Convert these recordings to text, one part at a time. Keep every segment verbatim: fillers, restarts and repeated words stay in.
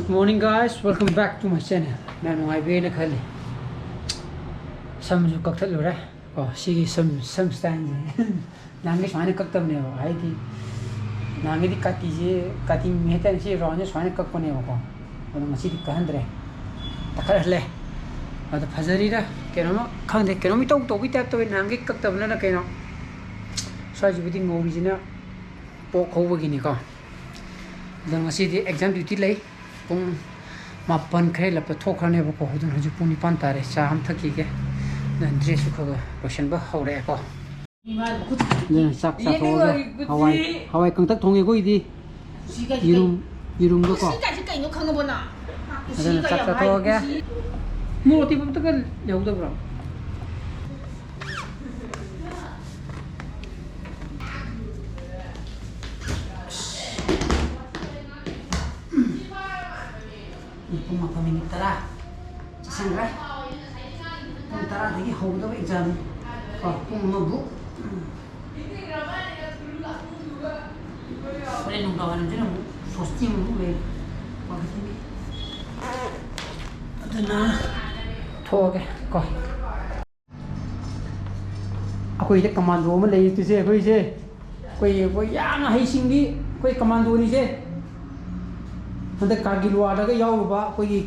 Morning guys, welcome back to my channel. ꯃꯌꯥꯝ ꯅꯨꯡꯉꯥꯏꯕꯤꯔꯦꯅ ꯈꯜꯂꯤ꯫ ꯁꯝꯁꯨ ꯀꯛꯊꯠꯂꯨꯔꯦ ꯀꯣ꯫ ꯁꯤꯒꯤ ꯁꯝ ꯁꯝ ꯁ꯭ꯇꯥꯏꯜꯁꯦ ꯅꯍꯥꯟꯒꯩ ꯁꯨꯃꯥꯏꯅ ꯀꯛꯇꯕꯅꯦꯕ꯫ ꯍꯥꯏꯗꯤ ꯅꯍꯥꯟꯒꯩꯗꯤ ꯀꯥꯇꯤꯁꯦ, ꯀꯥꯇꯤ ꯍꯥꯏꯇꯥꯔꯦ, ꯁꯤ ꯔꯥꯎꯟꯁꯦ ꯁꯨꯃꯥꯏꯅ ꯀꯛꯄꯅꯦꯕꯀꯣ꯫ ꯑꯗꯣ ꯉꯁꯤꯗꯤ ꯀꯛꯍꯟꯗ꯭ꯔꯦ, ꯇꯛꯈꯠꯍꯜꯂꯦ꯫ ꯑꯗꯣ ꯐꯖꯔꯤꯔꯥ ꯀꯩꯅꯣꯝꯃ ꯈꯪꯗꯦ, ꯀꯩꯅꯣꯝ ꯏꯇꯧ ꯇꯧꯕꯒꯤ ꯇꯥꯏꯞ ꯇꯧꯋꯦ ꯅꯍꯥꯟꯒꯩ ꯀꯛꯇꯕꯅꯤꯅ꯫ ꯀꯩꯅꯣ ꯁ꯭ꯋꯥꯏꯁꯤꯕꯨꯗꯤ ꯉꯧꯔꯤꯁꯤꯅ ꯄꯣꯛ ꯍꯧꯕꯒꯤꯅꯤꯀꯣ꯫ ꯑꯗꯣ ꯉꯁꯤꯗꯤ exam duty ꯂꯩ꯫ ꯄꯨꯡ ꯃꯥꯄꯟ ꯈꯔ ꯍꯦꯜꯂꯛꯄ ꯊꯣꯛꯈ꯭ꯔꯅꯦꯕꯀꯣ꯫ ꯑꯗꯨꯅ ꯍꯧꯖꯤꯛ ꯄꯨꯡ ꯅꯤꯄꯥꯟ ꯇꯥꯔꯦ꯫ ꯆꯥ ꯑꯃ ꯊꯛꯈꯤꯒꯦ꯫ ꯑꯗꯨꯅ dressꯁꯨ ꯈꯔ ꯈꯔ ꯂꯣꯏꯁꯤꯟꯕ ꯍꯧꯔꯛꯑꯦꯀꯣ꯫ ꯑꯗꯨꯅ ꯆꯥꯛ ꯆꯥꯊꯣꯛꯑꯒ ꯍꯋꯥꯏ, ꯍꯋꯥꯏ ꯀꯪꯇꯛ ꯊꯣꯡꯉꯦ ꯑꯩꯈꯣꯏꯒꯤꯗꯤ꯫ ꯌꯦꯔꯨꯝ, ꯌꯦꯔꯨꯝꯒꯀꯣ꯫ ꯀꯨꯁꯤ ꯀꯥꯏꯁꯦ ꯀꯩꯅꯣ ꯈꯪꯉꯕꯣ ꯅꯪ? ꯑꯗꯨꯅ ꯆꯥꯛ ꯆꯥꯊꯣꯛꯑꯒꯦ꯫ ꯃꯣꯔꯣꯛ ꯑꯇꯦꯛꯄ ꯑꯝꯇꯒ ꯌꯥꯎꯗꯕ꯭ꯔꯣ? ꯄꯨꯡ ꯃꯥꯄꯟ minute ꯇꯔꯥ ꯆꯠꯁꯟꯈ꯭ꯔꯦ꯫ ꯄꯨꯡ ꯇꯔꯥꯗꯒꯤ ꯍꯧꯒꯗꯕ exam ꯀꯣ, ꯄꯨꯡ ꯑꯃꯕꯨ꯫ ꯍꯣꯔꯦꯟ ꯅꯨꯡꯗꯥꯡ ꯋꯥꯏꯔꯝꯁꯤꯅ ꯑꯃꯨꯛ ꯁꯣꯁꯇꯤ ꯑꯃꯨꯛ ꯂꯩ꯫ ꯑꯗꯨꯅ ꯊꯣꯛꯑꯒꯦ ꯀꯣ꯫ ꯑꯩꯈꯣꯏꯗ commando ꯑꯃ ꯂꯩꯔꯤꯁꯦ, ꯑꯩꯈꯣꯏꯁꯦ꯫ ꯑꯩꯈꯣꯏ, ꯑꯩꯈꯣꯏ ꯌꯥꯝꯅ ꯍꯩꯁꯤꯡꯕꯤ ꯑꯩꯈꯣꯏ commandoꯅꯤꯁꯦ꯫ ꯍꯟꯗꯛ Kargil warꯗꯒ ꯌꯥꯎꯔꯨꯕ ꯑꯩꯈꯣꯏꯒꯤ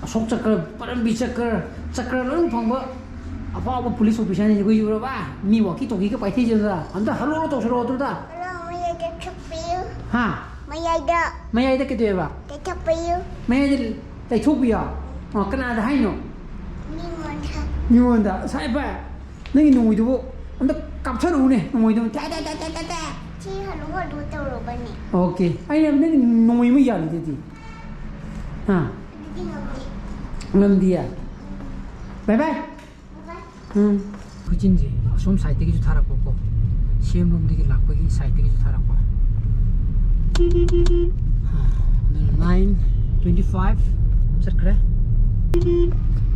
ꯑꯁꯣꯛ ꯆꯀ꯭ꯔ, ꯄꯔꯝꯕꯤ ꯆꯀ꯭ꯔ, ꯆꯀ꯭ꯔ ꯂꯣꯏꯅ ꯐꯪꯕ ꯑꯐꯥꯎꯕ police officerꯅꯤ ꯑꯩꯈꯣꯏ꯫ ꯎꯔꯕ? ꯃꯤ walkie talkieꯒ ꯄꯥꯏꯊꯩꯁꯦ ꯑꯗꯨꯗ꯫ ꯑꯝꯇ hello ꯇꯧꯁꯜꯂꯣ ꯑꯗꯨꯗ꯫ Hello, ꯃꯌꯥꯏꯗ ꯊꯨꯞꯄꯤꯌꯨ꯫ ꯍꯥ? ꯃꯌꯥꯏꯗ꯫ ꯃꯌꯥꯏꯗ ꯀꯩꯗꯧꯋꯦꯕ? ꯇꯩꯊꯣꯛꯄꯤꯌꯨ꯫ ꯃꯌꯥꯏꯗ ꯇꯩꯊꯣꯛꯄꯤꯌꯣ? ꯑꯣ, ꯀꯅꯥꯗ ꯍꯥꯏꯅꯣ? ꯃꯤꯉꯣꯟꯗ꯫ ꯃꯤꯉꯣꯟꯗ? ꯑꯁ, ꯏꯕꯥꯏ, ꯅꯪꯒꯤ ꯅꯣꯡꯃꯩꯗꯨꯕꯨ ꯑꯝꯇ ꯀꯥꯞꯊꯔꯛꯎꯅꯦ, ꯅꯣꯡꯃꯩꯗꯨ꯫ ꯇꯦ, ꯇꯦ, ꯇꯦ, ꯇꯦ, ꯇꯦ, ꯇꯦ꯫ ꯁꯤ ꯍꯜꯂꯨ ꯍꯜꯂꯨ ꯇꯧꯔꯕꯅꯦ꯫ Okay꯫ ꯑꯩꯅ ꯅꯪꯒꯤ ꯅꯣꯡꯃꯩ ꯑꯃ ꯌꯥꯜꯂꯤꯗꯨꯗꯤ꯫ ꯍꯥ? ꯑꯗꯨꯗꯤ ꯉꯝꯗꯦ꯫ ꯉꯝꯗꯤꯌꯦ? Bye bye꯫ ꯎꯝ꯫ ꯈꯨꯖꯤꯟꯁꯦ ꯑꯁꯣꯝ sideꯇꯒꯤꯁꯨ ꯊꯥꯔꯛꯄꯀꯣ, ꯁꯦꯝꯂꯣꯝꯗꯒꯤ ꯂꯥꯛꯄꯒꯤ sideꯇꯒꯤꯁꯨ ꯊꯥꯔꯛꯄ꯫ ꯑꯗꯨꯅ nine twenty five ꯆꯠꯈ꯭ꯔꯦ꯫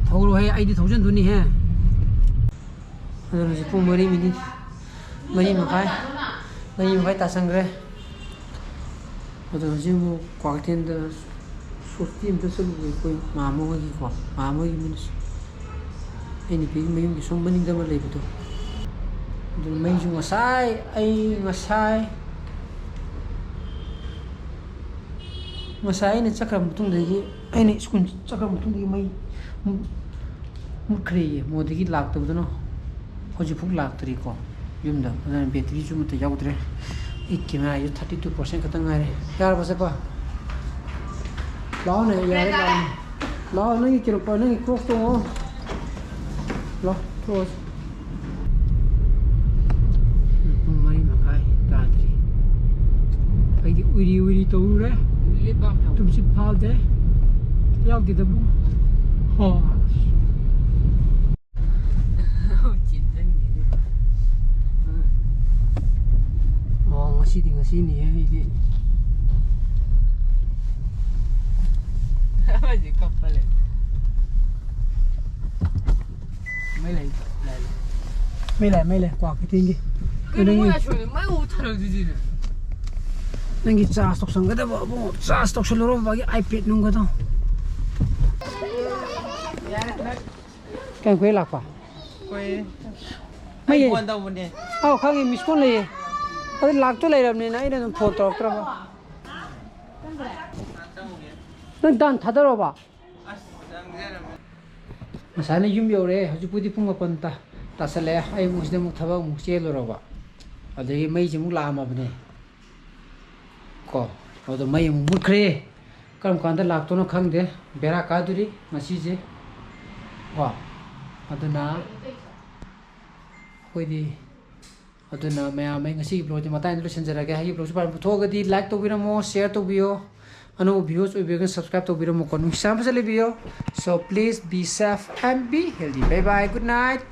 ꯊꯧꯔꯣꯍꯦ, ꯑꯩꯗꯤ ꯊꯧꯖꯟꯗꯣꯏꯅꯤꯍꯦ꯫ ꯑꯗꯨꯅ ꯍꯧꯖꯤꯛ ꯄꯨꯡ ꯃꯔꯤ minute, ꯃꯔꯤ ꯃꯈꯥꯏ, ꯃꯔꯤ ꯃꯈꯥꯏ ꯇꯥꯁꯟꯈ꯭ꯔꯦ꯫ ꯑꯗꯣ ꯍꯧꯖꯤꯛ ꯑꯃꯨꯛ ꯀ꯭ꯋꯥꯀꯩꯊꯦꯜꯗ ꯁꯣꯁꯇꯤ ꯑꯝꯇ ꯆꯠꯂꯨꯒꯦ ꯑꯩꯈꯣꯏ ꯃꯥꯃ ꯍꯣꯏꯒꯤꯀꯣ, ꯃꯥꯃ ꯍꯣꯏꯒꯤ ꯃꯤꯅꯁꯨ ꯑꯩ ꯅꯨꯄꯤꯒꯤ ꯃꯌꯨꯝꯒꯤ ꯁꯣꯝ ꯃꯅꯤꯡꯗ ꯑꯃ ꯂꯩꯕꯗꯣ꯫ ꯑꯗꯨꯅ ꯃꯩꯁꯨ ꯉꯁꯥꯏ, ꯑꯩ ꯉꯁꯥꯏ, ꯉꯁꯥꯏ ꯑꯩꯅ ꯆꯠꯈ꯭ꯔ ꯃꯇꯨꯡꯗꯒꯤ, ꯑꯩꯅ ꯁ꯭ꯀꯨꯜ ꯆꯠꯈ꯭ꯔ ꯃꯇꯨꯡꯗꯒꯤ ꯃꯩ ꯃꯨꯠꯈ꯭ꯔꯦꯌꯦ꯫ ꯃꯣꯗꯒꯤ ꯂꯥꯛꯇꯕꯗꯨꯅ ꯍꯧꯖꯤꯛꯐꯥꯎ ꯂꯥꯛꯇ꯭ꯔꯤꯀꯣ ꯌꯨꯝꯗ꯫ ꯑꯗꯨꯅ ꯕꯦꯇ꯭ꯔꯤꯁꯨ ꯑꯃꯠꯇ ꯌꯥꯎꯗ꯭ꯔꯦ꯫ ꯑꯩ ꯀꯦꯃꯦꯔꯥꯁꯨ ꯊꯥꯔꯇꯤ ꯇꯨ ꯄꯥꯔꯁꯦꯟ ꯈꯛꯇ ꯉꯥꯏꯔꯦ꯫ ꯌꯥꯔꯕ ꯆꯠꯄ? ꯂꯥꯛꯑꯣꯅꯦ, ꯌꯥꯔꯦ, ꯂꯥꯛꯑꯣꯅꯦ꯫ ꯂꯥꯛꯑꯣ, ꯅꯪꯒꯤ ꯀꯩꯅꯣ ꯄꯥꯏ, ꯅꯪꯒꯤ ꯀ꯭ꯔꯣꯛꯁ ꯇꯣꯡꯉꯣ꯫ ꯂꯥꯛꯑꯣ, ꯊꯣꯛꯑꯁꯤ꯫ ꯄꯨꯡ ꯃꯔꯤ ꯃꯈꯥꯏ ꯇꯥꯗ꯭ꯔꯤ꯫ ꯑꯩꯗꯤ ꯎꯏꯔꯤ ꯎꯏꯔꯤ ꯇꯧꯔꯨꯔꯦ꯫ ꯂꯤꯞ ꯕꯥꯝ ꯌꯥꯎꯕ꯭ꯔꯣ? ꯇꯨꯝꯁꯤꯠ ꯐꯥꯗꯦ꯫ ꯌꯥꯎꯗꯦꯗꯕꯨ꯫ ꯍꯣ꯫ ꯆꯦꯟꯖꯟꯒꯤꯅꯤꯀꯣ꯫ ꯑꯣ, ꯉꯁꯤꯗꯤ ꯉꯁꯤꯅꯤꯍꯦ ꯑꯩꯗꯤ꯫ ꯑꯃꯁꯦ ꯀꯞꯄ ꯂꯩ꯫ ꯃꯩ ꯂꯩ, ꯂꯩ, ꯂꯩ꯫ ꯃꯩ ꯂꯩ, ꯃꯩ ꯂꯩ, ꯀ꯭ꯋꯥ ꯀꯩꯊꯦꯜꯒꯤ꯫ ꯀꯩꯅꯣ ꯅꯪꯒꯤ ꯃꯣꯏ ꯑꯁꯣꯝꯗ ꯃꯩ ꯃꯨꯠꯊꯠꯂꯛꯇꯣꯏꯁꯤꯅ꯫ ꯅꯪꯒꯤ ꯆꯥꯔꯖ ꯇꯧꯁꯟꯒꯗꯕ ꯑꯕꯨꯡꯉꯣ, ꯆꯥꯔꯖ ꯇꯧꯁꯜꯂꯨꯔꯣ ꯕꯕꯥꯒꯤ iPad ꯅꯨꯡꯒꯗꯣ꯫ ꯀꯌꯥꯝ ꯀꯨꯏꯔꯦ ꯂꯥꯛꯄ? ꯀꯨꯏꯔꯦ꯫ ꯃꯩ ꯑꯩ ꯐꯣꯟ ꯇꯧꯕꯅꯦ꯫ ꯑꯧ, ꯈꯪꯉꯤ, ꯃꯤꯁ ꯀꯣꯜ ꯂꯩꯌꯦ꯫ ꯑꯗꯨ ꯂꯥꯛꯇ ꯂꯩꯔꯕꯅꯤꯅ ꯑꯩꯅ ꯑꯗꯨꯝ ꯐꯣꯟ ꯇꯧꯔꯛꯇ꯭ꯔꯕ꯫ ꯅꯪ ꯗꯥꯟ ꯊꯥꯗꯔꯣꯕ꯫ ꯑꯁ, ꯆꯪꯖꯔꯝꯃꯦ꯫ ꯉꯁꯥꯏꯅ ꯌꯨꯝ ꯌꯧꯔꯦ, ꯍꯧꯖꯤꯛꯄꯨꯗꯤ ꯄꯨꯡ ꯃꯥꯄꯟ ꯇꯥ-, ꯇꯥꯁꯜꯂꯛꯑꯦ꯫ ꯑꯩ ꯑꯃꯨꯛ ꯁꯤꯗ ꯑꯃꯨꯛ ꯊꯕꯛ ꯑꯃꯨꯛ ꯆꯦꯜꯂꯨꯔꯕ꯫ ꯑꯗꯒꯤ ꯃꯩꯁꯦ ꯑꯃꯨꯛ ꯂꯥꯛꯑꯝꯃꯕꯅꯦ꯫ ꯀꯣ, ꯑꯗꯣ ꯃꯩ ꯑꯃꯨꯛ ꯃꯨꯠꯈ꯭ꯔꯦ꯫ ꯀꯔꯝ ꯀꯥꯟꯗ ꯂꯥꯛꯇꯣꯏꯅꯣ ꯈꯪꯗꯦ꯫ ꯕꯦꯔꯥ ꯀꯥꯗꯣꯔꯤ ꯉꯁꯤꯁꯦ꯫ ꯀꯣ, ꯑꯗꯨꯅ ꯑꯩꯈꯣꯏꯗꯤ, ꯑꯗꯨꯅ ꯃꯌꯥꯝ, ꯑꯩ ꯉꯁꯤꯒꯤ vlogꯗꯤ ꯃꯇꯥꯡꯗ ꯂꯣꯏꯁꯤꯟꯖꯔꯒꯦ꯫ ꯑꯩꯒꯤ vlogꯁꯤ ꯄꯥꯝꯕ ꯊꯣꯛꯑꯒꯗꯤ like ꯇꯧꯕꯤꯔꯝꯃꯣ, share ꯇꯧꯕꯤꯌꯣ꯫ ꯑꯅꯧꯕ viewers ꯑꯣꯏꯕꯤꯔꯒꯅ subscribe ꯇꯧꯕꯤꯔꯝꯃꯣꯀꯣ꯫ ꯅꯨꯡꯁꯤꯆꯥꯟ ꯐꯖꯅ ꯂꯩꯕꯤꯌꯣ꯫ So please be safe and be healthy. Bye bye. Good night.